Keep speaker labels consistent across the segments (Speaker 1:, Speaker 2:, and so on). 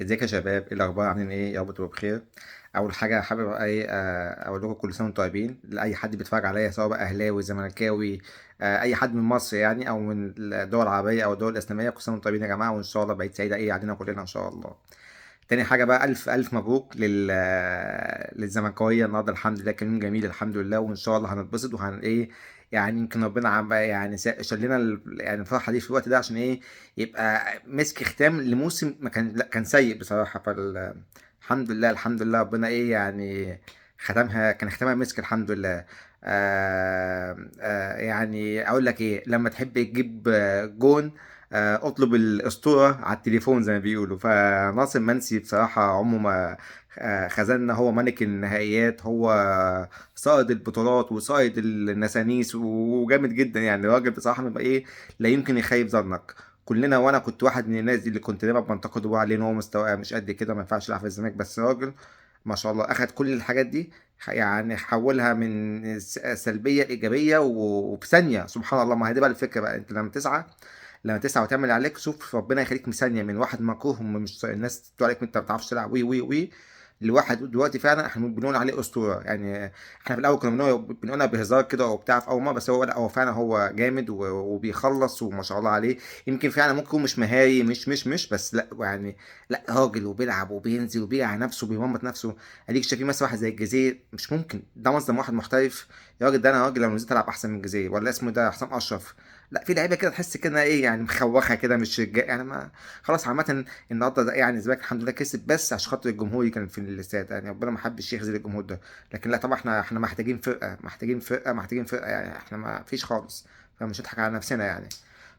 Speaker 1: ازيك يا شباب؟ ايه الاخبار؟ عاملين ايه؟ يا رب تبقوا بخير. اول حاجة حابب ايه اقول لكم كل سنة وانتم طيبين لاي حد بيتفرج عليا، سواء بقى اهلاوي زملكاوي، اي حد من مصر يعني، او من الدول العربية او الدول الاسلاميه. كل سنة وانتم طيبين يا جماعه، وان شاء الله بعيد سعيدة ايه علينا كلنا ان شاء الله. تاني حاجة بقى، الف الف مبروك للزملكاويه النهارده. الحمد لله كان يوم جميل الحمد لله، وان شاء الله هنتبسط وهن ايه يعني، يمكن ربنا عم يعني شال لنا يعني الفرحة دي في الوقت ده عشان ايه، يبقى مسك ختام لموسم ما كان، لا كان سيء بصراحة. الحمد لله، الحمد لله ربنا ايه يعني ختمها، كان ختامها مسك الحمد لله. يعني اقول لك ايه، لما تحب تجيب جون، اطلب الاسطورة على التليفون زي ما بيقولوا. فناصر منسي بصراحة عمره ما خذلنا، هو ملك النهائيات، هو صائد البطولات وصائد النسانيس، وجامد جدا يعني. الراجل بصراحة بيبقى ايه، لا يمكن يخيب ظنك. كلنا، وانا كنت واحد من الناس دي اللي كنت دايما بنتقده بقى عليه ان هو مستواه مش قد كده، ما ينفعش يلعب في الزمالك، بس راجل ما شاء الله اخد كل الحاجات دي، يعني حولها من سلبية لايجابيه وفي ثانية سبحان الله. ما هي دي بقى الفكرة بقى، انت لما تسعى وتعمل اللي عليك، شوف ربنا يخليك. من ثانية من واحد مكروه ومش الناس تقول عليك انت ما بتعرفش تلعب وي وي وي، لواحد دلوقتي فعلا احنا بنقول عليه اسطورة. يعني احنا في الاول كنا بنقولها بهزار كده وبتاع في اول مره، بس هو لا، هو فعلا هو جامد وبيخلص وما شاء الله عليه. يمكن فعلا ممكن يكون مش مهاري، مش مش مش بس لا يعني، لا راجل وبيلعب وبينزل وبيع نفسه وبيمرمط نفسه. اديك شايفين مثلا واحد زي الجزيري، مش ممكن ده مصدر واحد محترف يا راجل. ده انا راجل لو نزلت العب احسن من الجزيري، ولا اسمه ده حسام اشرف. لا في لعيبة كده تحس كده ايه يعني، مخوخه كده، مش يعني ما خلاص. عامة النهارده ده يعني الزمالك الحمد لله كسب، بس عشان خاطر الجمهور اللي كان في الاستاد يعني، ربنا ما حبش يخذل الجمهور ده. لكن لا طبعا احنا محتاجين فرقه، محتاجين فرقه، محتاجين فرقه يعني، احنا ما فيش خالص، فمش هنضحك على نفسنا يعني.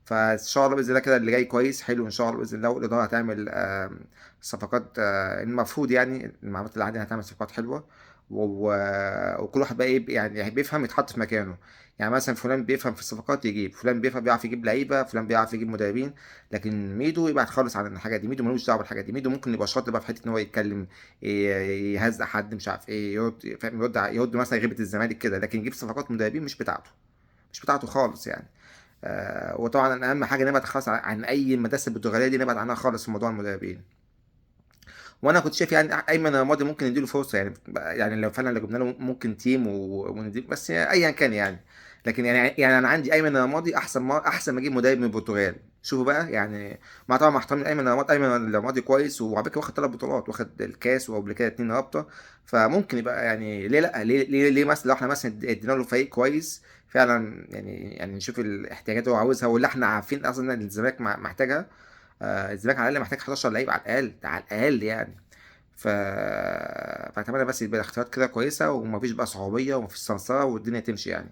Speaker 1: فان شاء الله باذن الله كده اللي جاي كويس حلو ان شاء الله باذن الله، والادارة هتعمل صفقات، المفروض يعني المعلومات اللي عندنا هتعمل صفقات حلوة، وكل واحد بقى ايه يعني بيفهم يتحط في مكانه. يعني مثلا فلان بيفهم في الصفقات يجيب، فلان بيفهم بيعرف يجيب لعيبة، فلان بيعرف يجيب مدربين. لكن ميدو يبعد خالص عن الحاجات دي، ميدو ملوش دعوه بالحاجات دي. ميدو ممكن يبقى شاطر بقى في حتة ان هو يتكلم، يهزق حد مش عارف ايه، يرد، فاهم، يرد مثلا غيبه الزمالك كده، لكن يجيب صفقات مدربين مش بتاعته، مش بتاعته خالص يعني. وطبعا اهم حاجة نبعد خالص عن اي مدرسه البرتغالية دي، نبعد عنها خالص في موضوع المدربين. وانا كنت شايف يعني ايمن رمادي ممكن نديله فرصة يعني، يعني لو فعلا لو جبنا له ممكن team وندي، بس ايا كان يعني. لكن يعني انا عندي ايمن رمادي احسن ما اجيب مدرب من البرتغال. شوفوا بقى يعني، مع طبعا مع احترامي لايمن رمادي، ايمن رمادي كويس، وعلى فكرة واخد 3 بطولات، واخد الكاس وقبل كده 2 رابطه، فممكن يبقى يعني ليه لا، ليه ليه, ليه مثلا لو احنا مثلا ادينا له فريق كويس فعلا يعني نشوف الاحتياجات اللي هو عاوزها واللي احنا عارفين اصلا ان الزمالك محتاجها. الزمالك على الاقل محتاج 11 لعيب على الاقل، على الاقل يعني. فاتمنى بس يبقى الاختيارات كده كويسة، ومفيش بقى صعوبيه ومفيش صنصره والدنيا تمشي يعني.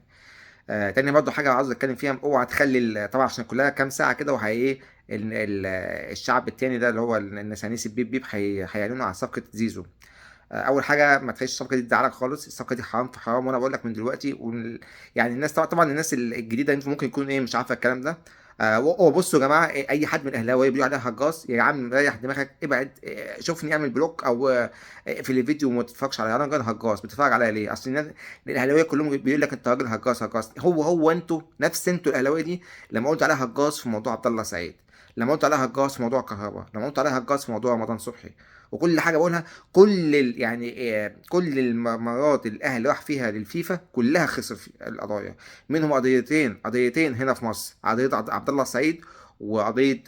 Speaker 1: تاني برضو حاجة عاوز اتكلم فيها، اوعى تخلي طبعا عشان كلها كام ساعة كده وهي ايه، الشعب التاني ده اللي هو النسانيس البيب بيب هيعلنوا على صفقة زيزو. اول حاجة ما تخليش الصفقة دي تزعلك خالص، الصفقة دي حرام في حرام، وانا بقول لك من دلوقتي. يعني الناس طبعا الناس الجديدة ممكن يكون ايه مش عارفه الكلام ده. وبصوا يا جماعة، اي حد من الاهلاوية بيقول عليها هجاص، يا عم ريح دماغك، ابعد، شوفني اعمل block او، في الفيديو وما تتفرجش عليا، انا راجل هجاص بتتفرج عليا ليه؟ اصل الناس الاهلاوية كلهم بيقول لك انت راجل هجاص هجاص. هو انتوا نفس انتوا الاهلاوية دي لما قلت عليها هجاص في موضوع عبد الله سعيد، لما قلت عليها هجاص في موضوع كهربا، لما قلت عليها هجاص في موضوع رمضان صبحي، وكل حاجة بقولها، كل المرات اللي الاهلي راح فيها للفيفا كلها خسر في القضايا، منهم قضيتين هنا في مصر، قضية عبد الله سعيد وقضية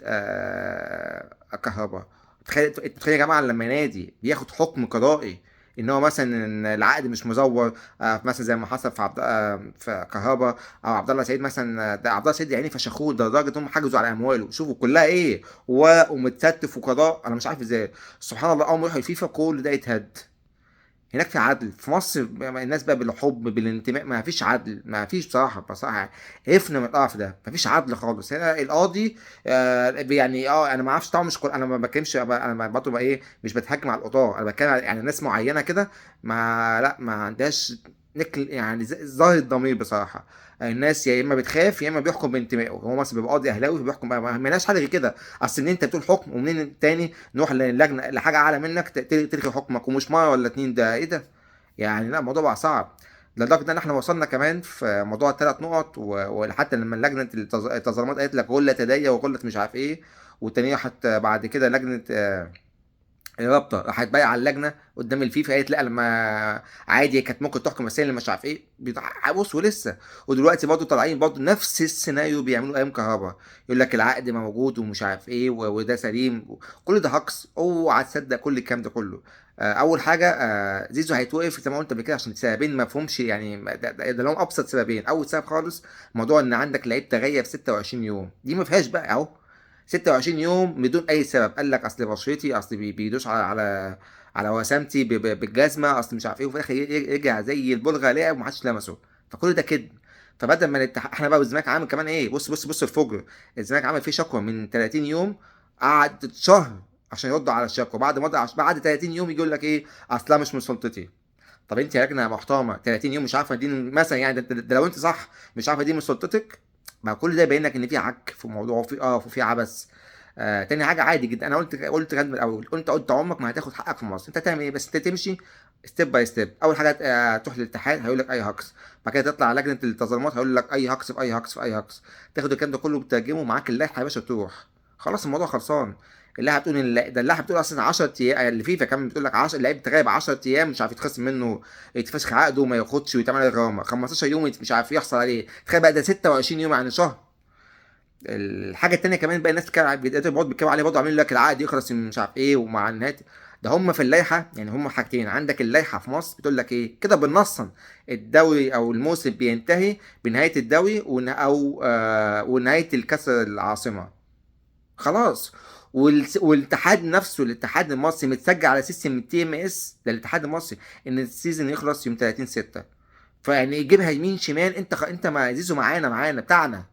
Speaker 1: كهربا. تخيل يا جماعة لما نادي بياخد حكم قضائي ان هو مثلا إن العقد مش مزور، مثلا زي ما حصل في عبد، في كهربا او عبد الله سعيد مثلا، ده عبد الله سعيد يعني فشخوه ده لدرجة ان هم حجزوا على امواله، شوفوا كلها ايه ورق ومتستف وقضاء، انا مش عارف ازاي سبحان الله. اول ما يروحوا الفيفا كل ده يتهد. هناك في عدل، في مصر الناس بقى بالحب بالانتماء ما فيش عدل، ما فيش بصراحة عرفنا من القرف ده، ما فيش عدل خالص. هنا القاضي، يعني، انا ما اعرفش طبعا، مش كل، انا ما بتكلمش، انا برضه بقى ايه، مش بتهاجم على القضاة، انا بتكلم على يعني ناس معينة كده ما، لا ما عندهاش نكل يعني ظاهر الضمير بصراحة. الناس يا اما بتخاف يا اما بيحكم بانتمائه، هو مثلا بيبقى قاضي اهلاوي فبيحكم بقى، ما لناش حاجة غير كده. اصل ان انت بتقول حكم ومنين تاني نروح للجنة لحاجة اعلى منك تلغي حكمك، ومش مرة ولا اتنين، ده ايه ده يعني؟ لا الموضوع بقى صعب لدرجة ان احنا وصلنا كمان في موضوع الثلاث نقط، وحتى لما لجنة التظلمات قالت لك غله تديه وغله مش عارف ايه، والتانية حتى بعد كده لجنة، الرابطة راحت بايعه على اللجنة قدام الفيفا، قالت لا لما عادي كانت ممكن تحكم، بس هي اللي مش عارف ايه. بص ولسه ودلوقتي برضه طالعين برضه نفس السيناريو بيعملوه ايام كهربا، يقول لك العقد موجود ومش عارف ايه وده سليم، كل ده هجص، اوعى تصدق كل الكلام ده كله. اول حاجة زيزو هيتوقف زي ما قلت قبل كده عشان سببين ما فهمش يعني، ده لهم ابسط سببين. اول سبب خالص موضوع ان عندك لعيب تغيب 26 يوم، دي ما فيهاش بقى اهو 26 يوم بدون اي سبب، قال لك اصل بشرتي، اصل بيدوس على وسامتي بالجزمه، اصل مش عارف ايه، وفي الاخر يرجع زي البلغه لعب ومحدش لمسه، فكل ده كذب. فبدل ما احنا بقى والزمالك عامل كمان ايه، بص بص بص الفجر، الزمالك عامل فيه شكوى من 30 يوم، قعد شهر عشان يردوا على الشكوى، بعد ما بعد 30 يوم يجي يقول لك ايه اصلها مش من سلطتي. طب انت يا لجنة محترمه 30 يوم مش عارفه دي مثلا يعني، ده لو انت صح مش عارفه دي من سلطتك، ما كل ده يبين لك ان في عك في الموضوع وفي قرف وفي عبث. تاني حاجة عادي جدا، انا قلت كده من الاول، قلت عمرك ما هتاخد حقك في مصر، انت هتعمل ايه؟ بس انت تمشي step by step. اول حاجة تروح للاتحاد هيقول لك اي هكس، بعد كده تطلع لجنة التظلمات هيقول لك اي هكس في اي هكس في اي هكس، تاخد الكلام ده كله وتترجمه معاك اللائحة يا باشا، تروح خلاص الموضوع خلصان. اللائحة بتقول ان ده اللائحة بتقول اصلا 10 ايام، اللي فيفا كمان بتقول لك 10 لعيب تغيب 10 ايام مش عارف يتخصم منه، يتفسخ عقده وما ياخدش ويتعمل غرامة، 15 يوم مش عارف يحصل عليه، تخيل بقى ده 26 يوم يعني شهر. الحاجة الثانية كمان بقى الناس برضه بيتكلموا عليه برضه، عاملين لك العقد يخلص مش عارف ايه ومع النهاية ده. هم في اللائحة يعني هم حاجتين، عندك اللائحة في مصر بتقول لك ايه كده بالنصا، الدوري او الموسم بينتهي بنهاية الدوري او ونهاية الكاس العاصمة خلاص. والاتحاد نفسه الاتحاد المصري متسجل على system ال TMS ده الاتحاد المصري ان ال season يخلص يوم 30/6، فيعني يجيبها يمين شمال، انت ما زيزو معانا بتاعنا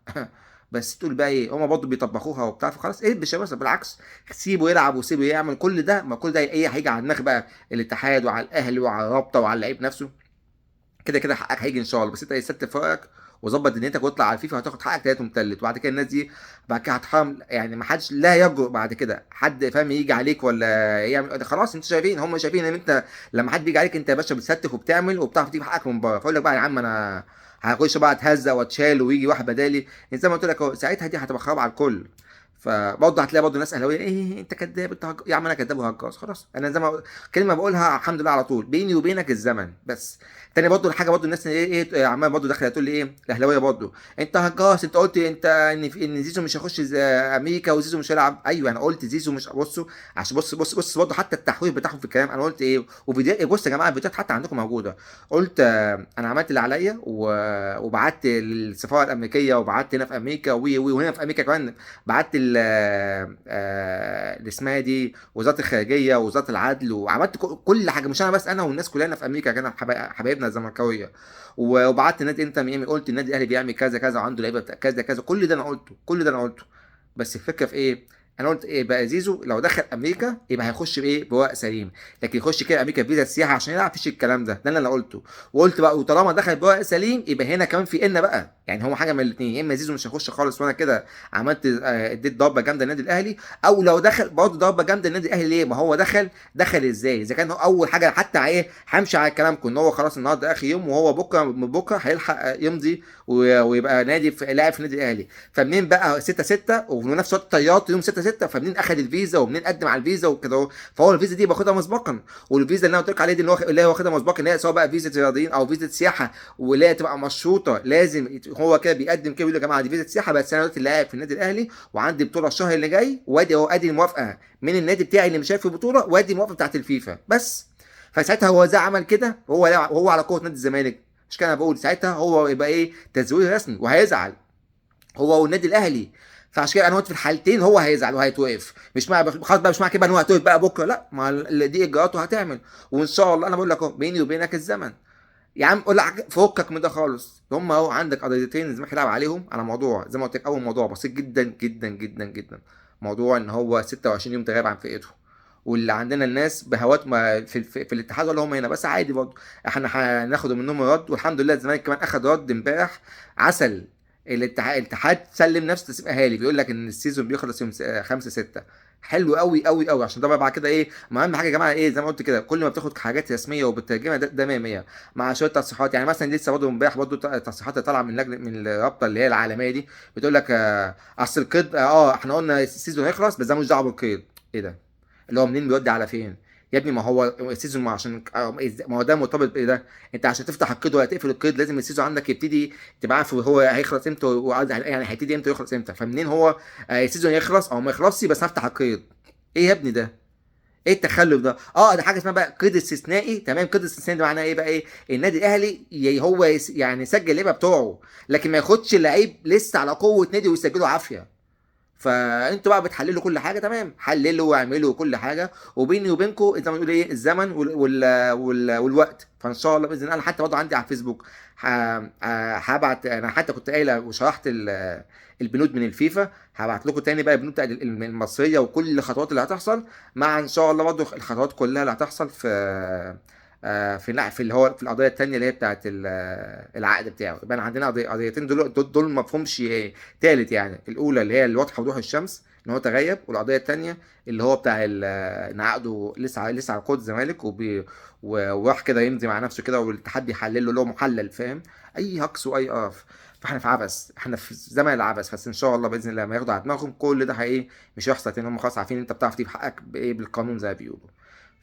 Speaker 1: بس تقول بقى ايه، هما برضه بيطبخوها وبتاع، فخلاص ايه بس بالعكس سيبه يلعب وسيبه يعمل كل ده، ما كل ده ايه هيجي على دماغ بقى الاتحاد وعلى الاهلي وعلى الرابطة وعلى اللعيب نفسه. كده كده حقك هيجي ان شاء الله، بس انت ستف فرقك وظبط دنيتك واطلع على الفيفا هتاخد حقك تلات ومتلت، وبعد كده الناس دي بعد كده هتحرم يعني، ما حدش لا يجرؤ بعد كده حد فاهم يجي عليك ولا يعمل، خلاص انتوا شايفين، هم شايفين ان انت لما حد بيجي عليك انت يا باشا بتستف وبتعمل وبتعرف تجيب حقك من بره، فاقول لك بقى يا عم انا هخش بقى اتهزق واتشال ويجي واحد بدالي، زي ما قلت لك ساعتها دي هتبقى خراب على الكل. فبرضه هتلاقي برضه ناس اهلاويه ايه انت كداب انت يا عم انا كداب وهجاص خلاص، انا زي ما كلمة بقولها الحمد لله على طول بيني وبينك الزمن. بس تاني برضه الحاجة برضه الناس ايه عماله برضه داخله تقول لي ايه الاهلاوية برضه انت هجاص، انت قلت انت ان زيزو مش هيخش امريكا وزيزو مش هيلعب. ايوه انا قلت زيزو مش، بصوا عشان بص بص بص برضه حتى التحوير بتاعهم في الكلام، انا قلت ايه وفيديو، بص يا جماعة الفيديوهات حتى عندكم موجودة، قلت انا عملت اللي عليا وبعت للسفاره الامريكية وبعت هنا في امريكا وهنا في امريكا كمان بعت اللي اسمها دي وزارة الخارجية ووزارة العدل، وعملت كل حاجة، مش انا بس، انا والناس كلنا في امريكا كان حبايبنا الزملكاويه، وبعت النادي انتر ميامي، قلت النادي الاهلي بيعمل كذا كذا وعنده لعيبة كذا كذا، كل ده انا قلته، كل ده انا قلته. بس الفكرة في ايه؟ انا قلت ايه بقى، زيزو لو دخل امريكا يبقى هيخش بايه؟ بورق سليم، لكن يخش كده امريكا فيزا سياحة عشان يلعب مفيش الكلام ده، ده اللي انا قلته. وقلت بقى وطالما دخل بورق سليم يبقى هنا كمان في ان بقى، يعني هو حاجة من الاثنين، يا اما زيزو مش هيخش خالص وانا كده عملت اديت ضربه جامدة للنادي الاهلي، او لو دخل برضه ضربه جامدة للنادي الاهلي. ليه؟ ما هو دخل ازاي؟ اذا كان هو اول حاجة حتى ايه همشي على كلامكم ان هو خلاص النهارده اخر يوم وهو بكره من بكره هيلحق يمضي ويبقى نادي في لاعب في النادي الاهلي، فمنين بقى 6/6 وفي نفس الوقت طيارته يوم 6/6، فمنين اخد الفيزا ومنين قدم على الفيزا وكده؟ فهو الفيزا دي باخدها مسبقا، والفيزا اللي انا قلت لك عليها دي اللي هو واخدها مسبقا، اللي هي سواء بقى فيزا رياضيين او فيزا سياحة واللي هي تبقى مشروطة، لازم هو كده بيقدم كده بيقول يا جماعة دي فيزا سياحة بس انا دلوقتي لاعب في النادي الاهلي وعندي بطوله الشهر اللي جاي، وادي اهو ادي الموافقة من النادي بتاعي اللي مش شايف في البطولة، وادي الموافقة بتاعت الفيفا بس. فساعتها هو زي عمل كده، هو على قوة نادي الزمالك، مش كده انا بقول ساعتها هو يبقى ايه تزوير رسمي وهيزعل هو والنادي الاهلي. فعشان كده انا قلت في الحالتين هو هيزعل وهيتوقف، مش مع خلاص بقى، مش مع كده ان هو هيتوقف بقى بكره، لا ما دي اجراءاته هتعمل. وان شاء الله انا بقول لك اهو بيني وبينك الزمن يا عم، قول لك فكك من ده خالص. هم اهو عندك قضيتين الزمالك هيلعب عليهم على موضوع زي ما قلت لك، اول موضوع بسيط جدا جدا جدا جدا، موضوع ان هو 26 يوم تغيب عن فئته، واللي عندنا الناس بهوات ما في الاتحاد ولا هم هنا، بس عادي برضه احنا هناخد منهم رد، والحمد لله الزمالك كمان اخد رد امبارح عسل. الاتحاد سلم نفسه تسليم اهالي، بيقول لك ان ال season بيخلص يوم 5/6، حلو قوي قوي قوي. عشان ده بعد كده ايه، ما اهم حاجة يا جماعة ايه زي ما قلت كده، كل ما بتاخد حاجات رسمية وبتترجمها ده 100 مع شوية تصريحات. يعني مثلا لسه برضه امبارح برضه تصريحات طالعه من لجنة من الرابطة اللي هي العالمية دي، بتقول لك اصل القيد احنا قلنا ال season هيخلص بس ده مش دعوه بالقيد. ايه ده؟ اللي هو منين بيودي على فين يا ابني؟ ما هو ال season، ما عشان ما هو ده مرتبط بايه ده؟ انت عشان تفتح القيد ولا تقفل القيد لازم ال season عندك يبتدي، تبقى عارف هو هيخلص امتى، يعني هيبتدي امتى ويخلص امتى. فمنين هو ال season يخلص او ما يخلصش بس هفتح القيد؟ ايه يا ابني ده؟ ايه التخلف ده؟ ده حاجة اسمها بقى قيد استثنائي. تمام، قيد استثنائي ده معناه ايه بقى؟ ايه النادي الاهلي هو يعني يسجل اللعيبة بتوعه، لكن ما ياخدش اللعيب لسه على قوة نادي ويسجله عافية. فانتوا بقى بتحللوا كل حاجة، تمام، حللوا واعملوا كل حاجة، وبيني وبينكم زي ما بنقول ايه، الزمن والوقت. فان شاء الله باذن الله، انا حتى برضه عندي على الفيسبوك هبعت، انا حتى كنت قايله وشرحت البنود من الفيفا، هبعت لكم تاني بقى البنود بتاعت المصرية وكل الخطوات اللي هتحصل، مع ان شاء الله برضه الخطوات كلها اللي هتحصل في في في اللي هو في القضية الثانية اللي هي بتاعت العقد بتاعه. يبقى انا عندنا قضيتين دول ما فيهمش ثالث يعني. الاولى اللي هي الواضحة وضوح الشمس ان هو تغيب، والقضية الثانية اللي هو بتاع ان عقده لسه على قوة الزمالك وراح كده يمضي مع نفسه كده، والاتحاد بيحلله اللي هو محلل، فاهم؟ اي هكس واي قرف. فاحنا في عبث، احنا في زمن العبث. بس ان شاء الله باذن الله ما ياخدوا على دماغهم كل ده ايه مش هيحصل تاني. هم خلاص عارفين انت بتعرف تجيب حقك بايه، بالقانون زي ما بيقولوا.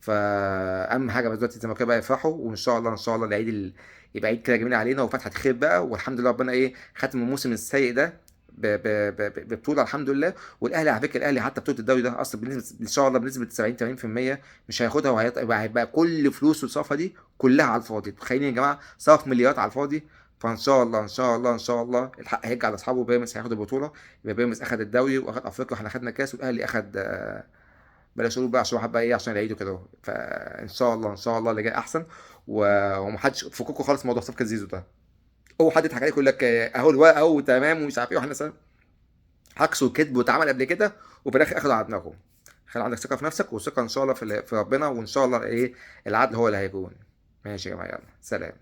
Speaker 1: فاهم حاجة بس دلوقتي زي ما كده بقى يفرحوا، وان شاء الله ان شاء الله العيد يبقى عيد كده جميل علينا وفتحه خير بقى، والحمد لله ربنا ايه ختم الموسم السيء ده ببطولة الحمد لله. والاهلي على فكرة الاهلي حتى بطوله الدوري ده اصلا بنسبة ان شاء الله بنسبة 70 80% مش هياخدها، وهيبقى كل فلوسه الصفقة دي كلها على الفاضي. تخيلين يا جماعة صرف مليارات على الفاضي. فان شاء الله ان شاء الله ان شاء الله الحق هيرجع لاصحابه، بيراميدز هياخد البطولة، يبقى بيراميدز اخد الدوري واخد افريقيا، واحنا خدنا كاس، والاهلي اخد بلاش اقول بقى عشان بقى ايه عشان العيد وكده. فان شاء الله ان شاء الله اللي جاي احسن، ومحدش فكوكوا خالص موضوع صفقة زيزو ده. هو حد يضحك عليك يقول لك اهو الورقة اهو تمام ومش عارف ايه، واحنا عكس وكذب واتعمل قبل كده، وفي الاخر اخدوا على دماغهم. خلي عندك ثقة في نفسك وثقه ان شاء الله في ربنا، وان شاء الله ايه العدل هو اللي هيكون. ماشي يا جماعة، يلا سلام.